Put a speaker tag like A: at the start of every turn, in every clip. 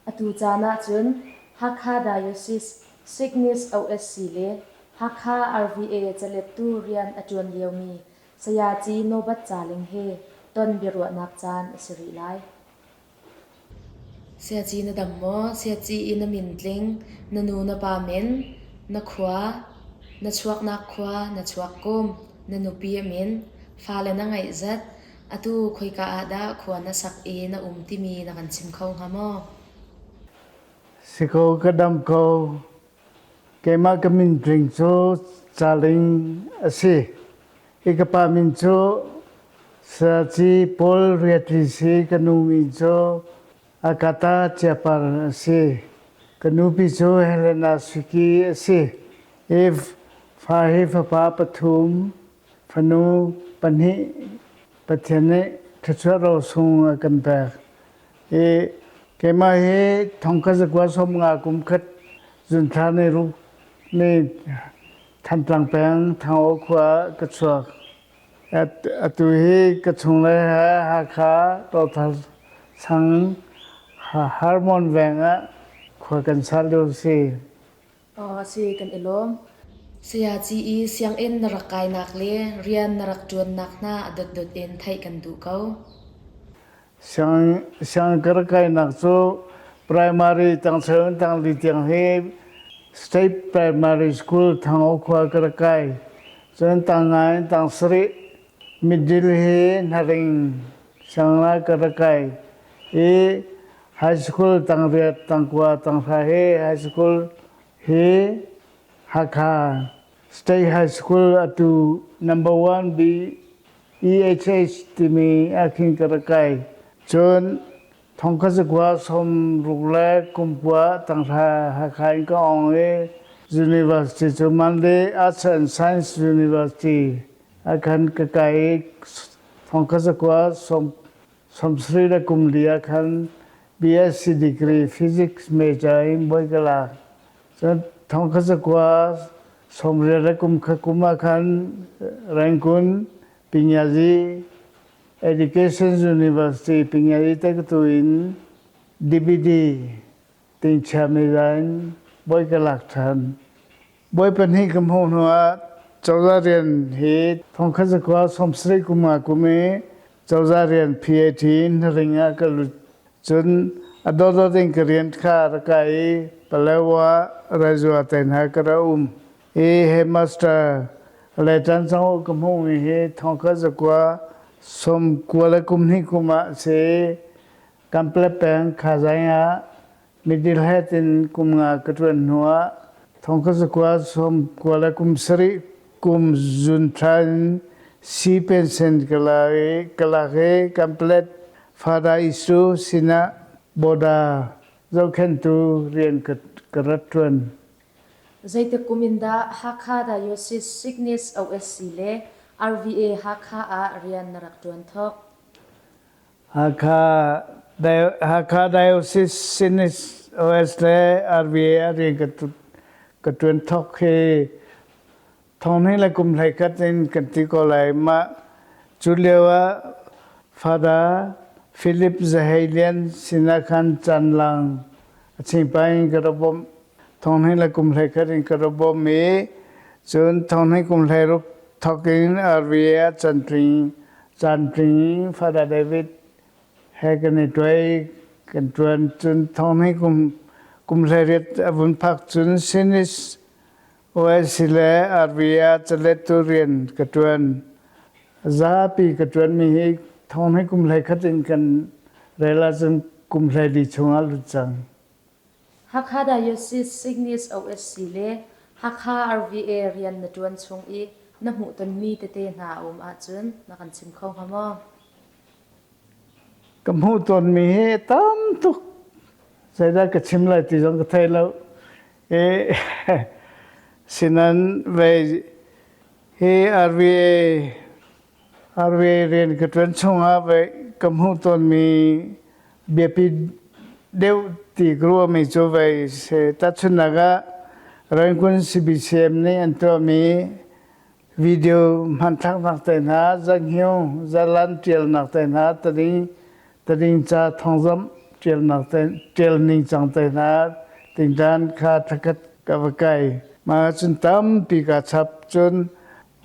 A: Atu caan ahcun Hakha Diocese Sickness OSC le Hakha RVA calettu rian a ṭuan liomi Sayaci Nobat Caling he ton biaruahnak caan a si rih lai. Siaci na dam maw? Siaci i na min tling, na nu na pa min, na khua, na chuaknak khua, na chuak kum, na nupi a min, fale na ngeih zat, atu khoika ah dah khua na sak i na um timi na kan chim kho hnga maw?
B: Si ko ka dam ko. Keimah ka min tling cu Caling a si. I ka pa min cu Saci Paul Riatli si. Ka nu min cu Akata Ciapar a si. Ka nupi cu Helena Suki a si. I fa hi fapa pathum, fanu pahnih Pathian nih thluachuah rosung a kan pek. I keimah hi thongkhat zakua sawm nga kum khat zunthla ni ruk ni Thantlang peng Thangaw khua ka chuak. Atu hi ka chungle he Hakha Tothal sang Harmon veng ah khua kan sa lio si.
A: Aw si kan i lawm. Sayaci i sianginn na rak kainak le rian na rak ṭuannak hna a dotdot in theih kan duh ko.
B: Sianginn ka rak kainak cu primary tangcheu in tangli tiang hi State Primary School Thangaw khua ka rak kai. Cun tangnga in tang sarih middle hi Hnaring sianginn ka rak kai. I high school tangriat, tangkua, tanghra hi high school hi Hakha State High School atu number one B EHH timi ahkhin ka rak kai. Cun thongkhat zakua sawm ruk le kum kua tanghra Hakha in ka ong i University cu Mandalay Arts and Science University ahkhan ka kai i thongkhat zakua sawm sawmsarih le kum li ahkhan BSc degree Physics major in bawi ka lak. Cun thongkhat zakua sawmriat le kum khat kum ah khan Rangoon Pinyazi Education University Pinyazi tektu in DVD tingchia mi in bawi ka lak ṭhan. Bawi pahnih ka hmuh hnu ah cozah rian hi thongkhat zakua 70 kum ah kum i cozah rian PAT in ring ah ka lut. Cun a dawdawt in ka rian kha rak kai i Palawa Raizua te hna ka ra um. I headmaster le ṭan cang ka hmuhmi hi thongkhat zakua sawm kua le kum hnih kum ah si Kanpalet peng Khazaing ah middle head in kum nga ka ṭuan hnu ah thongkhat zakua sawm kua le kum sarih kum zun thla in si pension ka la i ka lak i Kanpalet Father Isu sinah border zohkhenhtu rian ka rat ṭuan.
A: Zeitik kum in dah Hakha Diocese Sickness OSC le RVA Hakha ah rian na rak ṭuan thawk?
B: Hakha, Hakha Diocese Sickness OS le RVA ah rian ka ṭuan thawk hi Thonghnih le kum hleikhat in kan ti ko lai. Mah cu lio ah Father Philip Zaheilian sinah khan canlang a chingpa in ka rak bawmh. Thonghnih le kum hleikhat in ka rak bawmh i cun thonghnih kum hleiruk thawk in RVA ah cantling cantling Father David he kan i tuai kan ṭuan cun thonghnih kum kum hleiriat a vun phak cun Sinis OSC le RV ah calettu rian ka ṭuan. Zapi ka ṭuanmi hi thong hi kum hleikhat in kan rel ahcun kum hleili chungah lut cang.
A: Hakha Diocese Signis OSC le Hakha RVA rian na ṭuan chung i na hmuhtonmi tete hna a um ahcun na kan chim kho hnga maw?
B: Ka hmuhtonmi hi tam tuk. Zeidah ka chim lai ti zong ka thei lo. I sinan vei hi RVA RVA rian ka ṭuan chungah vei ka hmuh tawnmi biapi deuh ti ka ruahmi cu vei si. Tahchunhnak ah Rangoon CBCM nih an tuahmi video hmanthlaknak te hna, zanghio, zalan ṭialnak te hna, tading tadingca thawngzamh. ṭialnak te ṭial ning cang te hna tingtan kha thlakhat ka va kai. Mah cun tampi ka chap. Cun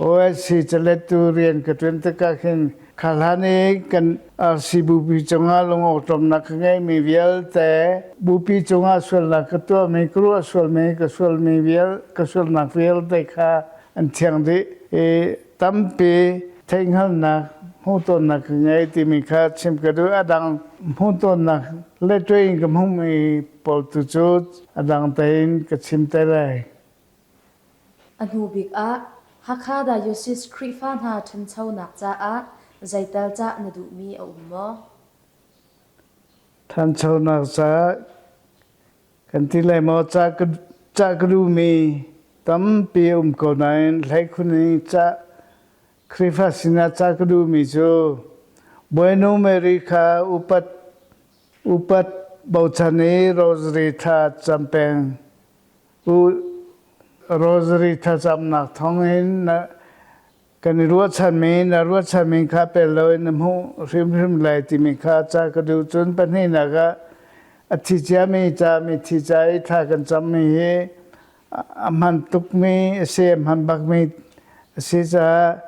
B: OSC calettu rian ka ṭuan tikah khin kha hlan i kan RC bupi cungah lungawṭawmnak ka ngeimi vialte bupi cungah sualnak ka tuahmi ka ruah sualmi ka sualmi vial ka sualnak vialte kha an thiang dih i tampi theihhngalhnak hmuhtonnak ka ngei timi kha chim ka duh. A dang hmuhtonnak le in ka hmuhmi pawl tu cu a dang tein ka chim te lai.
A: A hnu bik ah Hakha Diocese Khrihfa hna ṭhanchonak caah zeital cah na duhmi a um maw?
B: Ṭhanchonak caah kan ti lai maw ca ka cah ka duhmi tampi a um ko nain hleikhun in cah Khrihfa sinah ca ka duhmi cu Bawinu Mary kha upat upat bochan i rosary thla cam peng u rosary thlacamnak thawngin na kan i ruahchanmi na ruahchanmi kha pel loin na hmuh hrimhrim lai timi kha ca ka duh. Cun pahnihnak ah a thi ciami ca mithi ca i thla kan cammi hi a hman tukmi a si, a hman bakmi a si caah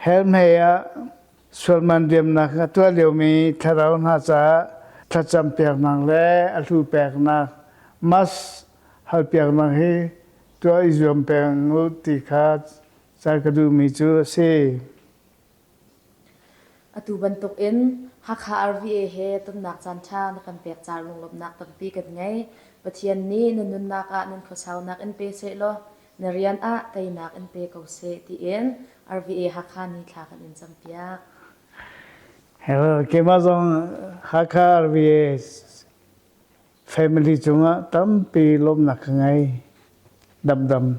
B: hell mei ah sualman riamnak a tuah liomi thlarau hna caah thlacam peknak le a hlu peknak mas halpiaknak hi tuah i zuam peng u ti kha ca ka duhmi cu a si.
A: Atu bantukin Hakha RVA he tonnak caanṭha na kan pek ca lunglawmhnak tampi kan ngei. Pathian nih na nunnak ah nan khuasaunak in pe sehlaw na rian ah teinak in pe ko seh tiin RVA Hakha nih thla kan in campiak.
B: Hello, keimah zong Hakha RVA family cungah tampi lawmhnak ka ngei. Damdam.